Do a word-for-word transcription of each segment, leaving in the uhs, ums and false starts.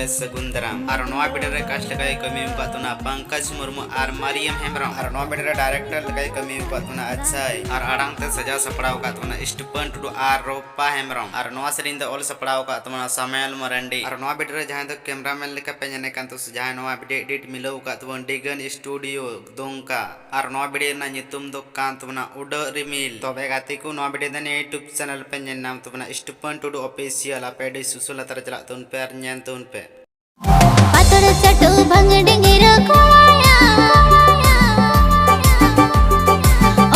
ᱥᱟᱹᱜᱩᱱ ᱫᱟᱨᱟᱢ᱾ ᱟᱨ ᱱᱚᱣᱟ ᱵᱷᱤᱰᱤᱭᱳ ᱨᱮ ᱠᱟᱥᱴ ᱞᱮᱠᱟᱭ ᱠᱟᱹᱢᱤ ᱟᱠᱟᱫ ᱛᱟᱵᱚᱱᱟ ᱯᱚᱝᱠᱚᱡᱽ ᱢᱩᱨᱢᱩ ᱟᱨ ᱢᱟᱨᱤᱭᱟᱢ ᱦᱮᱢᱵᱨᱚᱢ᱾ ᱟᱨ ᱱᱚᱣᱟ ᱵᱷᱤᱰᱤᱭᱳ ᱨᱮ ᱰᱟᱭᱨᱮᱠᱴᱚᱨ ᱞᱮᱠᱟᱭ ᱠᱟᱹᱢᱤ ᱟᱠᱟᱫ ᱛᱟᱵᱚᱱᱟ ᱟᱡᱷᱟᱭ᱾ ᱟᱨ ᱟᱲᱟᱝ ᱛᱮ ᱥᱟᱡᱟᱣ ᱥᱟᱯᱲᱟᱣ ᱟᱠᱟᱫ ᱛᱟᱵᱚᱱᱟ ᱥᱴᱤᱯᱷᱟᱱ ᱴᱩᱰᱩ ᱟᱨ ᱨᱚᱯᱟ ᱦᱮᱢᱵᱨᱚᱢ᱾ ᱟᱨ ᱱᱚᱣᱟ ᱥᱮᱨᱮᱧ ᱫᱚ ᱚᱞ ᱥᱟᱯᱲᱟᱣ ᱟᱠᱟᱫ ᱛᱟᱵᱚᱱᱟ ᱥᱟᱢᱮᱞ ᱢᱟᱨᱟᱱᱰᱤ᱾ ᱟᱨ ᱱᱚᱣᱟ ᱵᱷᱤᱰᱤᱭᱳ ᱨᱮ ᱡᱟᱦᱟᱸᱭ ᱫᱚ ᱠᱮᱢᱨᱟᱢᱮᱱ ᱞᱮᱠᱟ ᱯᱮ ᱧᱮᱞᱮ ᱠᱟᱱ ᱛᱟᱵᱚᱱᱟ, ᱥᱮ ᱡᱟᱦᱟᱸᱭ ᱱᱚᱣᱟ ᱵᱷᱤᱰᱤᱭᱳ ᱮᱰᱤᱴ ᱢᱤᱞᱟᱹᱣ ᱟᱠᱟᱫ ᱛᱟᱵᱚᱱ ᱰᱤᱜᱟᱱ ᱥᱴᱩᱰᱤᱭᱳ ᱫᱩᱢᱠᱟ᱾ ᱟᱨ ᱱᱚᱣᱟ ᱵᱷᱤᱰᱤᱭᱳ ᱨᱮᱱᱟᱜ ᱧᱩᱛᱩᱢ ᱫᱚ ᱠᱟᱱ ᱛᱟᱵᱚᱱᱟ ᱩᱰᱟᱹᱜ ᱨᱤᱢᱤᱞ᱾ ᱛᱚᱵᱮ ᱜᱟᱛᱮ ᱠᱚ, ᱱᱚᱣᱟ ᱵᱷᱤᱰᱤᱭᱳ ᱫᱚ ᱱᱤᱭᱟᱹ YouTube ᱪᱮᱱᱮᱞ ᱯᱮ ᱧᱮᱞ ᱧᱟᱢ ᱛᱟᱵᱚᱱᱟ ᱥᱴᱤᱯᱷᱟᱱ ᱴᱩᱰᱩ ᱚᱯᱷᱤᱥᱤᱭᱟᱞ᱾ ᱟᱯᱮ ᱰᱤᱥᱠᱨᱤᱯᱥᱚᱱ ᱞᱟᱛᱟᱨ ᱨᱮ ᱪᱟᱞᱟᱜ ᱛᱟᱵᱚᱱ ᱯᱮ ᱟᱨ ᱧᱮᱞ ᱛᱟᱵᱚᱱ ᱯᱮ᱾ ᱯᱟᱛᱚᱲ ᱪᱟᱴᱩ ᱵᱷᱟᱝ ᱰᱤᱝᱜᱤᱨ ᱠᱚᱲᱟᱭᱟ᱾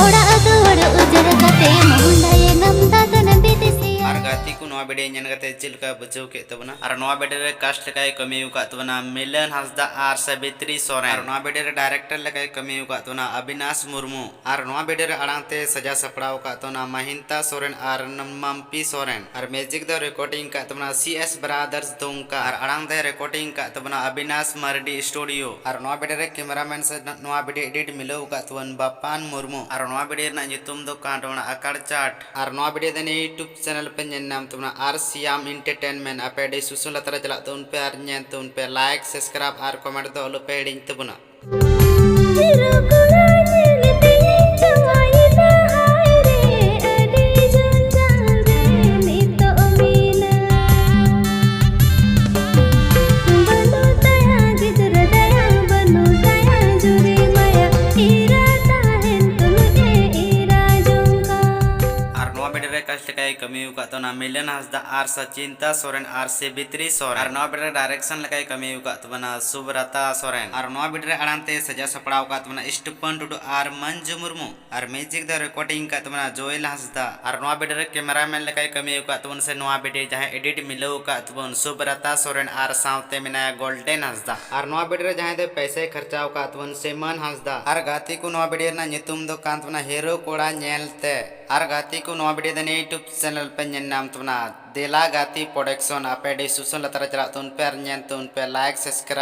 ᱚᱲᱟᱜ ᱫᱩᱣᱟᱹᱨ ᱩᱡᱟᱹᱲ ᱠᱟᱛᱮ ᱢᱚᱦᱰᱟᱭᱮᱱᱟᱢ ᱫᱟᱫᱚᱱ ᱵᱤᱫᱮᱥᱤᱭᱟ᱾ ᱟᱨ ᱜᱟᱛᱮ ᱠᱚ, ᱱᱚᱣᱟ ᱵᱷᱤᱰᱤᱭᱳ ᱧᱮᱞ ᱠᱟᱛᱮ ᱪᱮᱫ ᱞᱮᱠᱟ ᱵᱩᱡᱷᱟᱹᱣ ᱠᱮᱫ ᱛᱟᱵᱚᱱᱟ? ᱟᱨ ᱱᱚᱣᱟ ᱵᱷᱤᱰᱤᱭᱳ ᱨᱮ ᱠᱟᱥᱴ ᱞᱮᱠᱟᱭ ᱠᱟᱹᱢᱤ ᱟᱠᱟᱫ ᱛᱟᱵᱚᱱᱟ ᱢᱤᱞᱚᱱ ᱦᱟᱸᱥᱫᱟ ᱟᱨ ᱥᱟᱵᱤᱛᱨᱤ ᱥᱚᱨᱮᱱ᱾ ᱟᱨ ᱱᱚᱣᱟ ᱵᱷᱤᱰᱤᱭᱳ ᱨᱮ ᱰᱟᱭᱨᱮᱠᱴᱚᱨ ᱞᱮᱠᱟᱭ ᱠᱟᱹᱢᱤ ᱟᱠᱟᱫ ᱛᱟᱵᱚᱱᱟ ᱚᱵᱤᱱᱟᱥ ᱢᱩᱨᱢᱩ᱾ ᱟᱨ ᱱᱚᱣᱟ ᱵᱷᱤᱰᱤᱭᱳ ᱨᱮ ᱟᱲᱟᱝ ᱛᱮ ᱥᱟᱡᱟᱣ ᱥᱟᱯᱲᱟᱣ ᱟᱠᱟᱫ ᱛᱟᱵᱚᱱᱟ ᱢᱟᱦᱤᱱᱛᱟ ᱥᱚᱨᱮᱱ ᱟᱨ ᱢᱟᱢᱯᱤ ᱥᱚᱨᱮᱱ᱾ ᱟᱨ ᱢᱤᱭᱩᱡᱤᱠ ᱫᱚ ᱨᱮᱠᱚᱨᱰᱤᱝ ᱟᱠᱟᱫ ᱛᱟᱵᱚᱱᱟ ᱥᱤ ᱮᱥ ᱵᱨᱟᱫᱟᱨᱥ ᱫᱩᱢᱠᱟ᱾ ᱟᱨ ᱟᱲᱟᱝ ᱫᱚᱭ ᱨᱮᱠᱚᱨᱰᱤᱝ ᱟᱠᱟᱫ ᱛᱟᱵᱚᱱᱟ ᱚᱵᱤᱱᱟᱥ ᱢᱟᱨᱰᱤ ᱥᱴᱩᱰᱤᱭᱳ᱾ ᱟᱨ ᱱᱚᱣᱟ ᱵᱷᱤᱰᱤᱭᱳ ᱨᱮ ᱠᱮᱢᱨᱟᱢᱮᱱ ᱥᱮ ᱱᱚᱣᱟ ᱵᱷᱤᱰᱤᱭᱳ ᱮᱰᱤᱴ ᱢᱤᱞᱟᱹᱣ ᱟᱠᱟᱫ ᱛᱟᱵᱚᱱ ᱵᱟᱯᱟᱱ ᱢᱩᱨᱢᱩ᱾ ᱟᱨ ᱱᱚᱣᱟ ᱵᱷᱤᱰᱤᱭᱳ ᱨᱮᱱᱟᱜ ᱧᱩᱛᱩᱢ ᱫᱚ ᱠᱟᱱ ᱛᱟᱵᱚᱱᱟ ᱟᱠᱟᱲ ᱪᱟᱴ᱾ ᱟᱨ ᱱᱚᱣᱟ ᱵᱷᱤᱰᱤᱭᱳ ᱫᱚ ᱱᱤᱭᱟᱹ YouTube ᱪᱮᱱᱮᱞ ᱯᱮ ᱧᱮᱞ ᱧᱟᱢ ᱛᱟᱵᱚᱱᱟ ᱟᱨ ᱥᱤᱭᱟᱢ ᱮᱱᱴᱟᱨᱴᱮᱱᱢᱮᱱᱴ᱾ ᱟᱯᱮ ᱰᱤᱥᱠᱨᱤᱯᱥᱚᱱ ᱞᱟᱛᱟᱨ ᱨᱮ ᱪᱟᱞᱟᱜ ᱛᱟᱵᱚᱱ ᱯᱮ ᱟᱨ ᱧᱮᱞ ᱛᱟᱵᱚᱱ ᱯᱮ᱾ ᱞᱟᱭᱤᱠ, ᱥᱟᱵᱥᱠᱨᱟᱭᱤᱵ ᱟᱨ ᱠᱚᱢᱮᱱᱴ ᱫᱚ ᱟᱞᱚ ᱯᱮ ᱦᱤᱲᱤᱧ ᱛᱟᱵᱚᱱᱟ᱾ ᱦᱤᱨᱳ ᱠᱚᱲᱟ ᱧᱮᱞ ᱛᱮᱧ ᱪᱟᱵᱟᱭᱮᱱᱟ, ᱦᱟᱭ ᱨᱮ, ᱟᱹᱰᱤ ᱡᱚᱧᱡᱟᱞ ᱨᱮ ᱱᱤᱛᱚᱜ ᱢᱮᱱᱟᱜ᱾ ᱵᱟᱹᱱᱩᱜ ᱛᱟᱭᱟ ᱜᱤᱫᱽᱨᱟᱹ ᱫᱟᱭᱟ, ᱵᱟᱹᱱᱩᱜ ᱛᱟᱭᱟ ᱡᱩᱨᱤ ᱢᱟᱭᱟ, ᱤᱨᱟ ᱛᱟᱦᱮᱱ ᱛᱩᱞᱩᱡ ᱮ ᱤᱨᱟ ᱡᱚᱝ ᱠᱟᱱ᱾ ᱟᱨ ᱱᱚᱣᱟ ᱵᱷᱤᱰᱤᱭᱳ ᱨᱮ ᱠᱟᱥᱴ ᱞᱮᱠᱟᱭ ᱠᱟᱹᱢᱤ ᱟᱠᱟᱫ ᱛᱟᱵᱚᱱᱟ ᱢᱤᱞᱚᱱ ᱦᱟᱸᱥᱫᱟ ᱟᱨ ᱥᱟᱪᱤᱱᱛᱟ ᱥᱚᱨᱮᱱ ᱟᱨ ᱥᱮᱵᱤᱛᱨᱤ ᱥᱚᱨᱮᱱ᱾ ᱟᱨ ᱱᱚᱣᱟ ᱵᱷᱤᱰᱤᱭᱳ ᱨᱮ ᱰᱟᱭᱨᱮᱠᱥᱚᱱ ᱞᱮᱠᱟᱭ ᱠᱟᱹᱢᱤ ᱟᱠᱟᱫ ᱛᱟᱵᱚᱱᱟ ᱥᱩᱵᱨᱟᱛᱟ ᱥᱚᱨᱮᱱ᱾ ᱟᱨ ᱱᱚᱣᱟ ᱵᱷᱤᱰᱤᱭᱳ ᱨᱮ ᱟᱲᱟᱝ ᱛᱮ ᱥᱟᱡᱟᱣ ᱥᱟᱯᱲᱟᱣ ᱟᱠᱟᱫ ᱛᱟᱵᱚᱱᱟ ᱥᱴᱤᱯᱷᱟᱱ ᱴᱩᱰᱩ ᱟᱨ ᱢᱟᱱᱡᱩ ᱢᱩᱨᱢᱩ᱾ ᱟᱨ ᱢᱤᱭᱩᱡᱤᱠ ᱫᱚ ᱨᱮᱠᱚᱨᱰᱤᱝ ᱟᱠᱟᱫ ᱛᱟᱵᱚᱱᱟ ᱡᱳᱭᱮᱞ ᱦᱟᱸᱥᱫᱟ᱾ ᱟᱨ ᱱᱚᱣᱟ ᱵᱷᱤᱰᱤᱭᱳ ᱨᱮ ᱠᱮᱢᱮᱨᱟᱢᱮᱱ ᱞᱮᱠᱟᱭ ᱠᱟᱹᱢᱤ ᱟᱠᱟᱫ ᱛᱟᱵᱚᱱ ᱥᱮ ᱱᱚᱣᱟ ᱵᱷᱤᱰᱤᱭᱳ ᱡᱟᱦᱟᱸᱭ ᱮᱰᱤᱴ ᱢᱤᱞᱟᱹᱣ ᱟᱠᱟᱫ ᱛᱟᱵᱚᱱ ᱥᱩᱵᱨᱟᱛᱟ ᱥᱚᱨᱮᱱ ᱟᱨ ᱥᱟᱶᱛᱮ ᱢᱮᱱᱟᱭᱟ ᱜᱳᱞᱰᱮᱱ ᱦᱟᱸᱥᱫᱟ᱾ ᱟᱨ ᱱᱚᱣᱟ ᱵᱷᱤᱰᱤᱭᱳ ᱨᱮ ᱡᱟᱦᱟᱸᱭ ᱫᱚ ᱯᱚᱭᱥᱟᱭ ᱠᱷᱚᱨᱪᱟᱣ ᱟᱠᱟᱫ ᱛᱟᱵᱚᱱ ᱥᱤᱢᱚᱱ ᱦᱟᱸᱥᱫᱟ᱾ ᱟᱨ ᱜᱟᱛᱮ ᱠᱚ, ᱱᱚᱣᱟ ᱵᱷᱤᱰᱤᱭᱳ ᱨᱮᱱᱟᱜ ᱧᱩᱛᱩᱢ ᱫᱚ ᱠᱟᱱ ᱛᱟᱵᱚᱱᱟ ᱦᱤᱨᱳ ᱠᱚᱲᱟ ᱧᱮᱞ ᱛᱮ᱾ ᱟᱨ ᱜᱟᱛᱮ ᱠᱚ, ᱱᱚᱣᱟ ᱵᱷᱤᱰᱤᱭᱳ ᱫᱚ ᱱᱤᱭᱟᱹ YouTube ᱪᱮᱱᱮᱞ ᱯᱮ ᱧᱮᱞ ᱧᱟᱢ ᱛᱟᱵᱚᱱᱟ ᱫᱮᱞᱟ ᱜᱟᱛᱮ ᱯᱨᱚᱰᱟᱠᱥᱚᱱ᱾ ᱟᱯᱮ ᱰᱤᱥᱠᱨᱤᱯᱥᱚᱱ ᱞᱟᱛᱟᱨ ᱨᱮ ᱪᱟᱞᱟᱜ ᱛᱟᱵᱚᱱ ᱯᱮ ᱟᱨ ᱧᱮᱞ ᱛᱟᱵᱚᱱ ᱯᱮ, ᱞᱟᱭᱤᱠ, ᱥᱟᱵᱥᱠᱨᱟᱭᱤᱵ